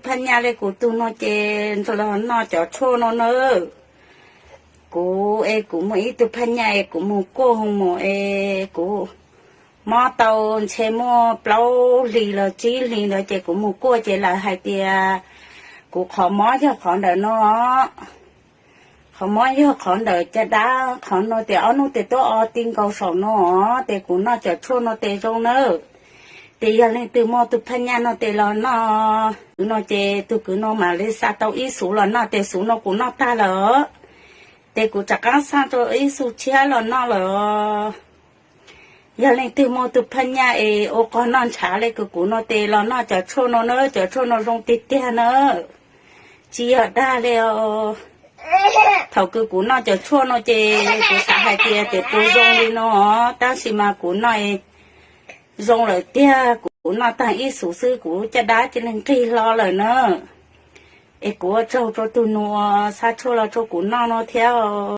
Phaj nyaj le kuv tug no ces los noj cov tshuaj no na. Kuv es kuv muaj ib tug phaj nyaj es kuv mus kuaj mus es kuv mob tau ntshe muaj plaub hlis los tsib hlis ntawd ces kuv mus kuaj ces lawv hais tias kuv qhov mob yog qhov ntawm no. Qhov mob yog qhov ntawm caj dab qhov no tes ob hnub tes tuaj o ti nkaus saum no, tes kuv noj cov tshuaj no tes zoo nawb. Tes yog leej twg muaj tus phaj nyaj no tes los noj kwv no ces tus kwv no mam li xa tau ib xuv los noj, tes xuv no kuv noj tag lawm, tes kuv rov qab xa rau ib xuv tshiab los noj lawm. Yog leej twg muaj tus phaj nyaj es ua qog noj ntshav le kuv kuv no tes los noj cov tshuaj no na, cov tshuaj no zoo tiag tiag na, tsis yog dag li. Thaum kuv kuv noj cov tshuaj no ces kuv xav hais tias tes puas zoo li no, tab sis mas kuv noj zoo lawm tiag, kuv noj tag ib xuv xwb kuv caj dab cia li nqig hlo lawm na. Es kuv ua tsaug rau tus nus xa tshuaj los rau kuv noj no thiab.